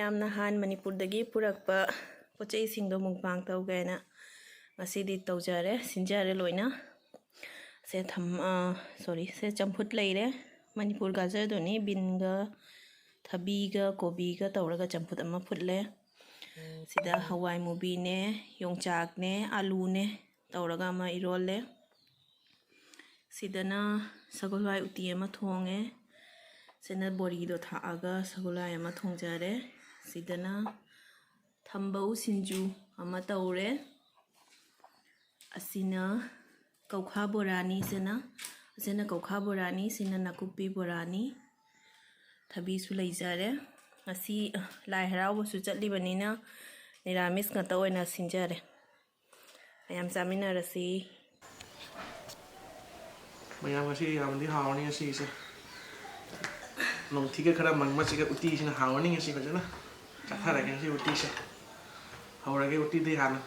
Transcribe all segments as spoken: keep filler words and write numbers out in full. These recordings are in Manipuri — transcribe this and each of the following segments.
ꯌꯥꯝ ꯅꯍꯥꯟ ꯃꯅꯤꯄꯨꯔꯗꯒꯤ ꯄꯨꯔꯛꯄ ꯄꯣꯠ ꯆꯩꯁꯤꯡꯗꯣ mukbang ꯇꯧꯒꯦꯅ ꯉꯁꯤꯗꯤ ꯇꯧꯖꯔꯦ, ꯁꯤꯟꯖꯔꯦ ꯂꯣꯏꯅ꯫ ꯁꯦ ꯊꯝ-, ꯑ, sorry, ꯁꯦ ꯆꯝꯐꯨꯠ ꯂꯩꯔꯦ꯫ ꯃꯅꯤꯄꯨꯔ ꯒꯥꯖꯔꯗꯨꯅꯤ, ꯕꯤꯟꯒ ꯊꯕꯤꯒ ꯀꯣꯕꯤꯒ ꯇꯧꯔꯒ ꯆꯝꯐꯨꯠ ꯑꯃ ꯐꯨꯠꯂꯦ꯫ ꯁꯤꯗ ꯍꯋꯥꯏ ꯃꯨꯕꯤꯅꯦ, ꯌꯣꯡꯆꯥꯛꯅꯦ, ꯑꯂꯨꯅꯦ ꯇꯧꯔꯒ ꯑꯃ ꯏꯔꯣꯜꯂꯦ꯫ ꯁꯤꯗꯅ ꯁꯒꯣꯜ ꯍꯋꯥꯏ ꯎꯇꯤ ꯑꯃ ꯊꯣꯡꯉꯦ꯫ ꯁꯤꯅ ꯕꯣꯔꯤꯗꯣ ꯊꯥꯛꯑꯒ ꯁꯒꯣꯜ ꯍꯋꯥꯏ ꯑꯃ ꯊꯣꯡꯖꯔꯦ꯫ ꯁꯤꯗꯅ ꯊꯝꯕꯧ ꯁꯤꯡꯖꯨ ꯑꯃ ꯇꯧꯔꯦ꯫ ꯑꯁꯤꯅ ꯀꯧꯈꯥ ꯕꯣꯔꯥꯅꯤ, ꯁꯤꯅ, ꯑꯁꯤꯅ ꯀꯧꯈꯥ ꯕꯣꯔꯥꯅꯤ, ꯁꯤꯅ ꯅꯥꯀꯨꯞꯄꯤ ꯕꯣꯔꯥꯅꯤ꯫ ꯊꯕꯤꯁꯨ ꯂꯩꯖꯔꯦ꯫ ꯉꯁꯤ, ꯑ, ꯂꯥꯏ ꯍꯔꯥꯎꯕꯁꯨ ꯆꯠꯂꯤꯕꯅꯤꯅ ꯅꯤꯔꯥꯃꯤꯁ ꯉꯥꯛꯇ ꯑꯣꯏꯅ ꯁꯤꯟꯖꯔꯦ꯫ ꯃꯌꯥꯝ ꯆꯥꯃꯤꯟꯅꯔꯁꯤ꯫ ꯃꯌꯥꯝ ꯉꯁꯤ ꯌꯥꯝꯅꯗꯤ ꯍꯥꯎꯔꯅꯤ ꯉꯁꯤꯒꯤꯁꯦ꯫ ꯅꯣꯡꯊꯤꯒ ꯈꯔ ꯃꯪꯕꯁꯤꯒ ꯎꯇꯤꯁꯤꯅ ꯍꯥꯎꯔꯅꯤ ꯉꯁꯤ ꯐꯖꯅ꯫ ꯆꯥꯊꯔꯒꯦ ꯉꯁꯤ ꯎꯇꯤꯁꯦ꯫ ꯍꯧꯔꯒꯦ ꯎꯇꯤꯗꯤ ꯍꯥꯟꯅ꯫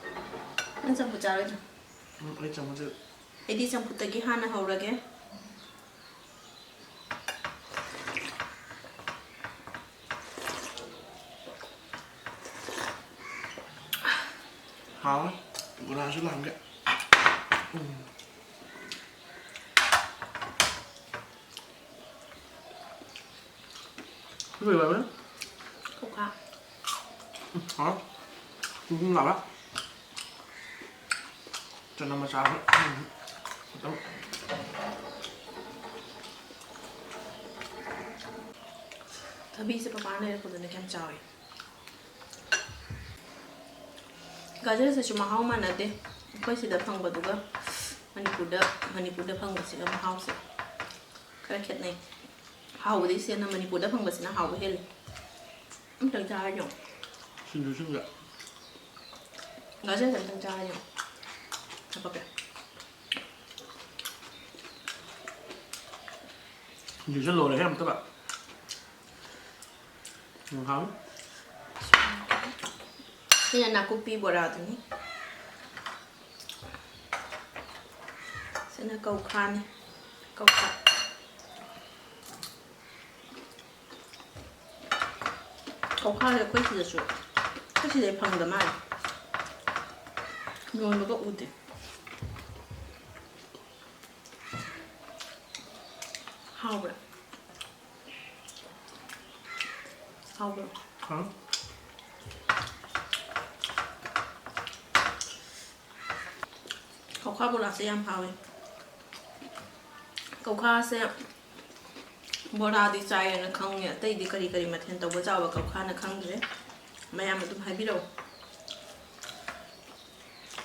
ꯅꯪ ꯆꯝꯐꯨꯠ ꯆꯥꯔꯣꯏꯗ꯭ꯔꯣ? ꯎꯝ, ꯑꯩ ꯆꯥꯃꯁꯁꯦ꯫ ꯑꯩꯗꯤ ꯆꯝꯐꯨꯠꯇꯒꯤ ꯍꯥꯟꯅ ꯍꯧꯔꯒꯦ꯫ ꯍꯥꯎꯋꯦ꯫ ꯕꯣꯔꯥꯁꯨ ꯂꯥꯝꯒꯦ꯫ ꯎꯝ꯫ ꯁꯤ ꯀꯩ ꯍꯥꯏꯕ? ꯀꯧꯈꯥ꯫ ꯎꯝ, ꯍꯥꯎꯋꯦ꯫ ꯎꯝ, ꯂꯥꯎꯋꯦ꯫ ꯆꯅꯝ ꯃꯆꯥꯁꯨ꯫ ꯎꯝ, ꯈꯤꯇꯪ꯫ ꯊꯕꯤꯁꯦ ꯄꯄꯥꯅ ꯂꯩꯔꯛꯄꯗꯨꯅ ꯀꯌꯥꯝ ꯆꯥꯎꯋꯤ꯫ ꯒꯥꯖꯔꯁꯤꯁꯨ ꯃꯍꯥꯎ ꯃꯥꯟꯅꯗꯦ꯫ ꯑꯩꯈꯣꯏ ꯁꯤꯗ ꯐꯪꯕꯗꯨꯒ ꯃꯅꯤꯄꯨꯔꯗ, ꯃꯅꯤꯄꯨꯔꯗ ꯐꯪꯕꯁꯤꯒ ꯃꯍꯥꯎꯁꯦ ꯈꯔ ꯈꯦꯠꯅꯩ꯫ ꯍꯥꯎꯕꯗꯤ ꯁꯤꯅ, ꯃꯅꯤꯄꯨꯔꯗ ꯐꯪꯕꯁꯤꯅ ꯍꯥꯎꯕ ꯍꯦꯜꯂꯤ꯫ ꯑꯝꯇꯪ ꯆꯥꯔ ꯌꯦꯡꯉꯣ꯫ ꯁꯤꯡꯖꯨ ꯁꯤꯡꯖꯨ꯫ ꯒꯥꯖꯔꯁꯦ ꯑꯝꯇꯪ ꯆꯥꯔ ꯌꯦꯡꯉꯣ꯫ ꯍꯥꯄꯛꯀꯦ꯫ ꯁꯤꯡꯖꯨꯁꯦ ꯂꯣꯏꯔꯦꯍꯦ ꯑꯝꯇꯕ꯫ ꯎꯝ, ꯍꯥꯎ꯫ ꯁꯤꯅ ꯅꯥꯀꯨꯞꯄꯤ ꯕꯣꯔꯥꯗꯨꯅꯤ꯫ ꯁꯤꯅ ꯀꯧꯈꯥꯅꯤ꯫ ꯀꯧꯈꯥ꯫ ꯀꯧꯈꯥꯁꯦ ꯑꯩꯈꯣꯏ ꯁꯤꯗꯁꯨ, ꯑꯩꯈꯣꯏ ꯁꯤꯗꯩ ꯐꯪꯗ ꯃꯥꯜꯂꯦ꯫ ꯌꯣꯟꯕꯒ ꯎꯗꯦ꯫ ꯍꯥꯎꯕ꯭ꯔꯥ? ꯍꯥꯎꯕ꯭ꯔꯥ? ꯍꯥꯎ꯫ ꯀꯧꯈꯥ ꯕꯣꯔꯥꯁꯦ ꯌꯥꯝ ꯍꯥꯎꯋꯦ꯫ ꯀꯧꯈꯥꯁꯦ ꯕꯣꯔꯥꯗꯤ ꯆꯥꯏꯌꯦꯅ ꯈꯪꯉꯦ, ꯑꯇꯩꯗꯤ ꯀꯔꯤ ꯀꯔꯤ ꯃꯊꯦꯜ ꯇꯧꯕ ꯆꯥꯎꯕ ꯀꯧꯈꯥꯅ ꯈꯪꯗ꯭ꯔꯦ꯫ ꯃꯌꯥꯝ ꯑꯗꯨꯝ ꯍꯥꯏꯕꯤꯔꯛꯎ꯫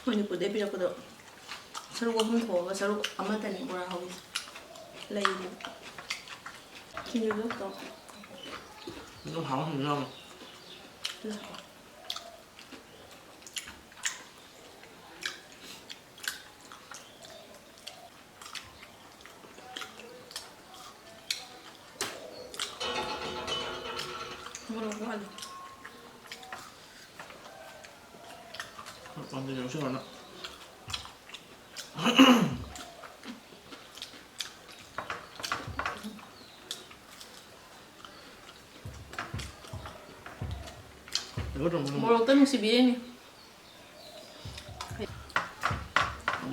ꯃꯅꯤꯄꯨꯔꯗꯩ ꯄꯤꯔꯛꯄꯗꯣ ꯁꯔꯨꯛ ꯑꯍꯨꯝ ꯊꯣꯛꯑꯒ ꯁꯔꯨꯛ ꯑꯃꯇꯅꯤ ꯕꯣꯔꯥ ꯍꯧꯔꯤꯁꯦ꯫ ꯂꯩꯔꯤꯕ꯫ ꯁꯤꯡꯖꯨꯗꯣ ꯈꯛꯇꯪ꯫ ꯑꯗꯨꯝ ꯍꯥꯎꯕ ꯁꯤꯡꯖꯨ ꯌꯥꯎꯔꯦ꯫ ꯂꯥꯛꯑꯣ꯫ ꯃꯣꯔꯣꯛ ꯋꯥꯠꯂꯤ꯫ ꯄꯥꯝꯖꯩ ꯌꯥꯎꯁꯜꯂꯣꯅ꯫ ꯀꯩꯅꯣ ꯇꯧꯕꯅꯦ꯫ ꯃꯣꯔꯣꯛꯇ ꯅꯨꯡꯁꯤꯕꯤꯔꯤꯅꯤ꯫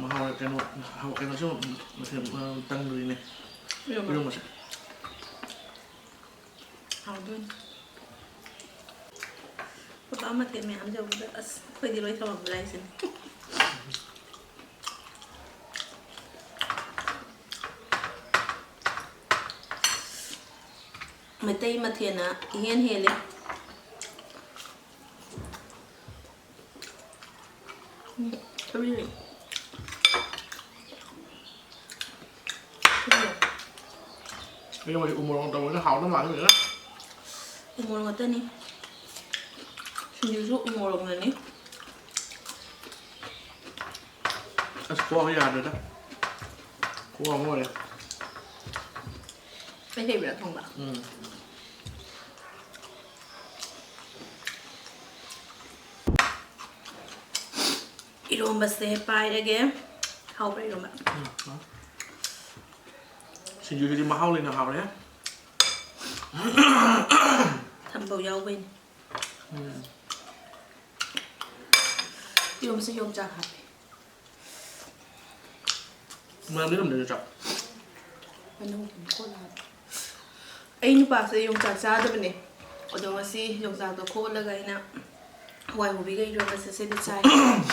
ꯃꯍꯥꯎ ꯀꯩꯅꯣ, ꯀꯩꯅꯣꯁꯨ ꯃꯊꯦꯜ, ꯑ, ꯇꯪꯗꯣꯔꯤꯅꯦ꯫ ꯏꯔꯣꯝꯕ꯫ ꯏꯔꯣꯝꯕꯁꯦ꯫ ꯍꯥꯎꯗꯣꯏꯅꯤ꯫ ꯄꯄꯥ ꯃꯊꯦꯜ ꯃꯌꯥꯝꯁꯦ ꯎꯕꯗ ꯑꯁ ꯑꯩꯈꯣꯏꯗꯤ ꯂꯣꯏ ꯊꯝꯃꯝꯕ꯭ꯔꯥ ꯍꯥꯏꯁꯤꯅꯤ꯫ ꯃꯩꯇꯩ ꯃꯊꯦꯜꯅ ꯏꯍꯦꯟ ꯍꯦꯜꯂꯦ꯫ ꯎꯝ, ꯊꯕꯤ ꯂꯩ꯫ ꯊꯕꯤ ꯂꯩ꯫ ꯑꯩ ꯃꯣꯏ ꯎ ꯃꯣꯔꯣꯛ ꯇꯧꯕꯅꯤꯅ ꯍꯥꯎꯗꯧ ꯃꯥꯜꯂꯦ ꯐꯖꯅ꯫ ꯎ ꯃꯣꯔꯣꯛ ꯉꯥꯛꯇꯅꯤ꯫ ꯁꯤꯡꯖꯨꯁꯨ ꯎ ꯃꯣꯔꯣꯛꯅꯅꯤ꯫ ꯑꯁ, ꯈꯨꯍꯥꯎ ꯌꯥꯗ꯭ꯔꯦꯗ꯫ ꯈꯨꯍꯥꯎ ꯑꯃ ꯑꯣꯏꯔꯦ꯫ ꯑꯩ ꯍꯩꯕ꯭ꯔꯥ ꯊꯣꯡꯕ? ꯎꯝ꯫ ꯏꯔꯣꯝꯕꯁꯦ ꯄꯥꯏꯔꯒꯦ꯫ ꯍꯥꯎꯕ꯭ꯔꯥ ꯏꯔꯣꯝꯕ? ꯎꯝ, ꯍꯥꯎ꯫ ꯁꯤꯡꯖꯨꯗꯨꯗꯤ ꯃꯍꯥꯎ ꯂꯩꯅ ꯍꯥꯎꯔꯦ꯫ ꯊꯝꯕꯧ ꯌꯥꯎꯕꯩꯅꯦ꯫ ꯎꯝ꯫ ꯏꯔꯣꯝꯕꯁꯦ ꯌꯣꯡꯆꯥꯛ ꯍꯥꯞꯄꯦ꯫ ꯃꯅꯝꯗꯤ ꯅꯝꯗꯦ ꯌꯣꯡꯆꯥꯛ꯫ ꯃꯅꯝ ꯈꯣꯟ ꯍꯥꯞꯄꯦ꯫ ꯑꯩ ꯅꯨꯄꯥꯁꯦ ꯌꯣꯡꯆꯥꯛ ꯆꯥꯗꯕꯅꯦ꯫ ꯑꯗꯣ ꯉꯁꯤ ꯌꯣꯡꯆꯥꯛꯇꯣ ꯈꯣꯛꯍꯜꯂꯒ ꯑꯩꯅ ꯍꯋꯥꯏ ꯃꯨꯕꯤꯒ ꯏꯔꯣꯟꯕ ꯆꯠꯁꯦꯅ ꯆꯥꯏ꯫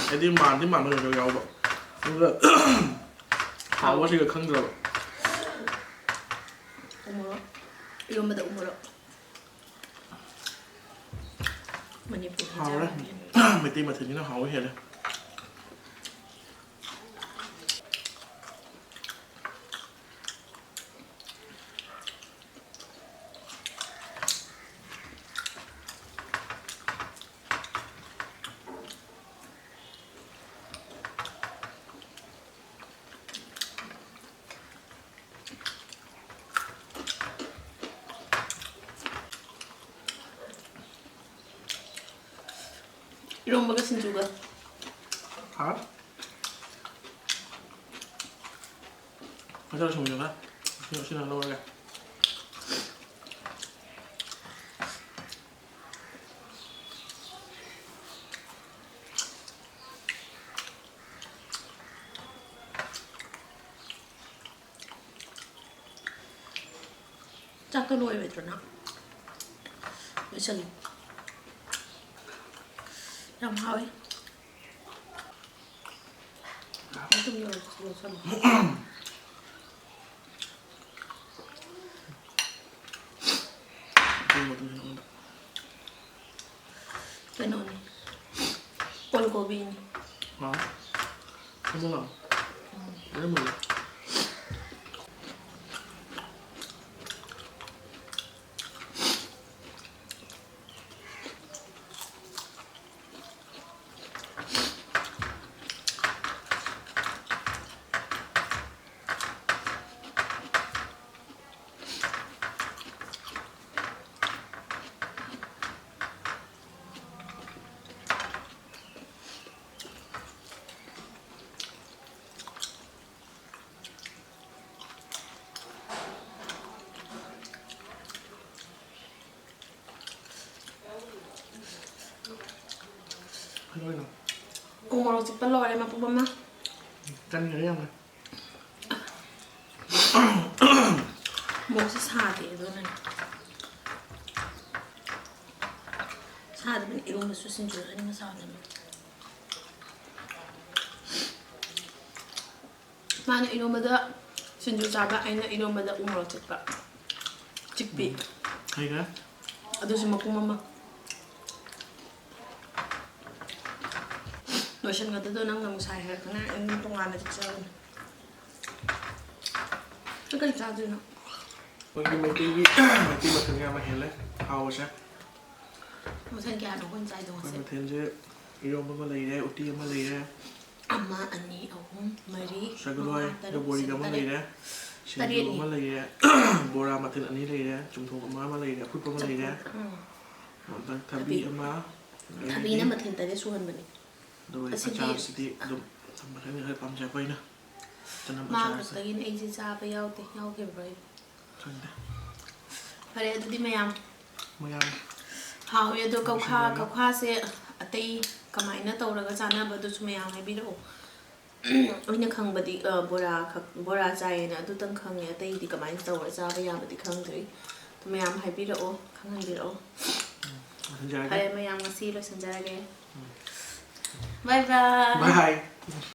ꯍꯥꯏꯗꯤ ꯃꯥꯟꯗꯤ ꯃꯥꯟꯕ ꯌꯣꯡꯆꯥꯛ ꯌꯥꯎꯕ꯫ ꯑꯗꯨꯒ ꯍꯥꯎꯕꯁꯤꯒ ꯈꯪꯗ꯭ꯔꯕ꯫ ꯎꯃꯣꯔꯣꯛ꯫ ꯏꯔꯣꯟꯕꯗ ꯎꯃꯣꯔꯣꯛ꯫ ꯃꯅꯤꯄꯨꯔꯒꯤ ꯍꯥꯎꯔꯦ꯫ ꯆꯥꯕ ꯃꯩꯇꯩ ꯃꯊꯦꯜꯁꯤꯅ ꯍꯥꯎꯕ ꯍꯦꯜꯂꯦ꯫ ꯏꯔꯣꯝꯕꯒ ꯁꯤꯡꯖꯨꯒ꯫ ꯍꯥ? ꯃꯆꯜ ꯁꯨꯅꯕ ꯁꯤꯅ, ꯁꯤꯅ ꯂꯧꯔꯒꯦ꯫ ꯆꯥꯛꯇꯣ ꯂꯣꯏꯔꯣꯏꯗ꯭ꯔꯣ ꯅꯪ? ꯂꯣꯏꯁꯜꯂꯨ꯫ ꯌꯥꯝ ꯍꯥꯎꯋꯦ꯫ ꯑꯗꯨꯝ ꯂꯣꯏꯁꯜꯂꯨ꯫ ꯀꯩꯅꯣꯅꯤ꯫ ꯑꯣꯜ ꯀꯣꯕꯤꯅꯤ꯫ ꯍꯥꯎ꯫ ꯊꯨꯝꯃꯣ ꯂꯥꯎ꯫ ꯎꯝ꯫ ꯂꯣꯏ ꯃꯨꯜꯂꯦ꯫ ꯀꯩꯗꯧꯔꯤꯅꯣ? ꯎ ꯃꯣꯔꯣꯛ ꯆꯤꯛꯄ ꯂꯣꯏꯔꯦ ꯃꯄꯨꯝ ꯑꯃ꯫ ꯀꯟꯈ꯭ꯔꯦ ꯌꯥꯝꯅ꯫ ꯃꯣꯔꯣꯛꯁꯦ ꯁꯥꯗꯦ ꯑꯗꯨꯅꯅꯦ꯫ ꯁꯥꯗꯕꯅꯤ, ꯏꯔꯣꯝꯕꯁꯨ ꯁꯤꯡꯖꯨ ꯑꯅꯤꯃꯛ ꯁꯥꯗꯕꯅꯤ꯫ ꯃꯥꯅ ꯏꯔꯣꯝꯕꯗ ꯁꯤꯡꯖꯨ ꯆꯥꯕ, ꯑꯩꯅ ꯏꯔꯣꯝꯕꯗ ꯎ ꯃꯣꯔꯣꯛ ꯆꯤꯛꯄ꯫ ꯆꯤꯛꯄꯤ꯫ ꯍꯩꯈ꯭ꯔꯦ꯫ ꯑꯗꯨꯁꯨ ꯃꯄꯨꯝ ꯑꯃ꯫ ꯂꯣꯏꯁꯟꯒꯗꯗꯣ ꯅꯪꯅ ꯑꯃꯨꯛ ꯁꯥꯏ ꯍꯥꯏꯔꯛꯇꯅ ꯑꯩ ꯑꯗꯨꯝ ꯇꯣꯉꯥꯟꯅ ꯆꯥꯛ ꯆꯥꯕꯅꯤ꯫ ꯅꯪ ꯀꯔꯤ ꯆꯥꯗꯣꯏꯅꯣ? ꯑꯩꯈꯣꯏꯒꯤ ꯃꯩꯇꯩꯒꯤ, ꯃꯩꯇꯩ ꯃꯊꯦꯜ ꯌꯥꯝꯅ ꯍꯦꯜꯂꯦ ꯍꯥꯎꯕꯁꯦ꯫ ꯃꯊꯦꯜ ꯀꯌꯥꯅꯣ ꯑꯩꯈꯣꯏꯅ ꯆꯥꯏꯗꯣ ꯑꯩꯈꯣꯏ ꯉꯁꯤ? ꯃꯊꯦꯜꯁꯦ ꯏꯔꯣꯝꯕ ꯑꯃ ꯂꯩꯔꯦ, ꯎꯇꯤ ꯑꯃ ꯂꯩꯔꯦ, ꯑꯃ, ꯑꯅꯤ, ꯑꯍꯨꯝ, ꯃꯔꯤ, ꯁꯒꯣꯜ ꯃꯉꯥ, ꯍꯋꯥꯏ, ꯇꯔꯨꯛ, ꯕꯣꯔꯤꯒ ꯃꯁꯤꯡ ꯑꯃ ꯇꯔꯦꯠ꯫ ꯂꯩꯔꯦ, ꯁꯤꯡꯖꯨ ꯇꯔꯦꯠꯅꯤ꯫ ꯑꯃ ꯂꯩꯔꯦ, ꯕꯣꯔꯥ ꯃꯊꯦꯜ ꯑꯅꯤ ꯂꯩꯔꯦ, ꯆꯝꯊꯣꯡ ꯑꯃ, ꯑꯃ ꯂꯩꯔꯦ, ꯑꯐꯨꯠꯄ ꯑꯃ ꯂꯩꯔꯦ, ꯆꯝꯐꯨꯠ, ꯎꯝ꯫ ꯑꯗ ꯊꯕꯤ ꯊꯕꯤ꯫ ꯑꯃ, ꯊꯕꯤꯅ ꯑꯗꯒꯤ ꯃꯊꯦꯜ ꯇꯔꯦꯠ ꯁꯨꯍꯟꯕꯅꯤ꯫ ꯑꯗꯨꯒ ꯑꯁꯤꯗꯤ ꯑꯆꯥꯔꯁꯤꯗꯤ ꯑꯗꯨꯝ ꯃꯈꯜ ꯃꯈꯜ ꯄꯥꯝꯖꯕ ꯑꯩꯅ꯫ ꯆꯅꯝ ꯃꯥ ꯑꯆꯥꯔꯁꯦ꯫ ꯈꯛꯇꯒꯤꯅꯦ ꯑꯩꯁꯦ ꯆꯥꯕ ꯌꯥꯎꯗꯦ, ꯌꯥꯎꯈꯤꯕ꯭ꯔꯥ ꯑꯩ? ꯈꯪꯗꯦ꯫ ꯐꯔꯦ ꯑꯗꯨꯗꯤ ꯃꯌꯥꯝ꯫ ꯃꯌꯥꯝ꯫ ꯍꯥꯎꯋꯦ ꯑꯗꯣ ꯀꯧꯈꯥ, ꯂꯣꯏꯁꯤꯟꯖꯔꯒꯦ꯫ ꯀꯧꯈꯥꯁꯦ ꯑꯇꯩ ꯀꯃꯥꯏꯅ ꯇꯧꯔꯒ ꯆꯥꯅꯕꯗꯨꯁꯨ ꯃꯌꯥꯝ ꯍꯥꯏꯕꯤꯔꯛꯑꯣ꯫ ꯑꯩꯅ ꯈꯪꯕꯗꯤ, ꯑ, ꯕꯣꯔꯥ ꯈꯛ, ꯕꯣꯔꯥ ꯆꯥꯏꯌꯦꯅ ꯑꯗꯨꯇꯪ ꯈꯪꯉꯦ, ꯑꯇꯩꯗꯤ ꯀꯃꯥꯏꯅ ꯇꯧꯔ ꯆꯥꯕ ꯌꯥꯕꯗꯤ ꯈꯪꯗ꯭ꯔꯤ꯫ ꯑꯗꯨ ꯃꯌꯥꯝ ꯍꯥꯏꯕꯤꯔꯛꯑꯣ, ꯈꯪꯍꯟꯕꯤꯔꯛꯑꯣ꯫ ꯎꯝ, ꯂꯣꯏꯁꯤꯟꯖꯔꯒꯦ꯫ ꯐꯔꯦ ꯃꯌꯥꯝ, ꯉꯁꯤ ꯂꯣꯏꯁꯤꯟꯖꯔꯒꯦ꯫ ꯎꯝ꯫ Bye bye꯫ Bye꯫